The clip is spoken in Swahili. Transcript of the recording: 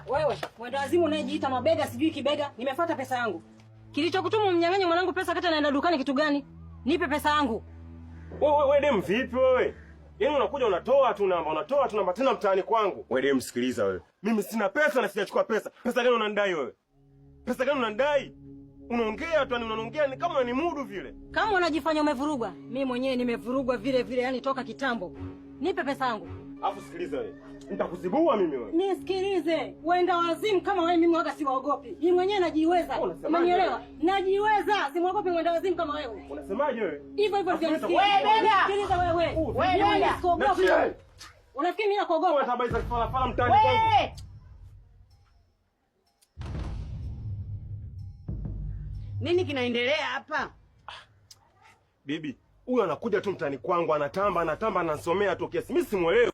Wewe mwenda wazimu unayejiita mabega sijui kibega, nimefuata pesa yangu. Kilichokutuma mnyang'anye mwanangu pesa kata naenda dukani kitu gani? Nipe pesa yangu. Wewe wewe dem vipi wewe? Yaani unakuja unatoa tu namba, unatoa tu namba tena mtaani kwangu. Wewe dem sikiliza wewe. Mimi sina pesa na sijachukua pesa. Pesa gani unanidai wewe? Pesa gani unanidai? Unaongea tu, unaongea ni kama unanimudu vile. Kama unajifanya umevurugwa, mimi mwenyewe nimevurugwa vile vile, yani toka kitambo. Nipe pesa yangu. Alafu sikiliza wewe. Nitakuzibua mimi wewe. Nisikilize, wenda wazimu kama wewe mimi waga siwaogopi. Mimi mwenyewe najiweza. Umenielewa? Najiweza, simwogopi mwenda wazimu kama wewe. Unasemaje wewe? Hivyo hivyo ndio nisikie. Wewe bega. Sikiliza wewe. Wewe bega. Sikuogopi. Unafikiri mimi nakuogopa? Wewe habari za kifalafala mtaani kwangu. Nini kinaendelea hapa? Bibi, huyu anakuja tu mtaani kwangu anatamba anatamba anasomea tu kiasi. Mimi simuelewi.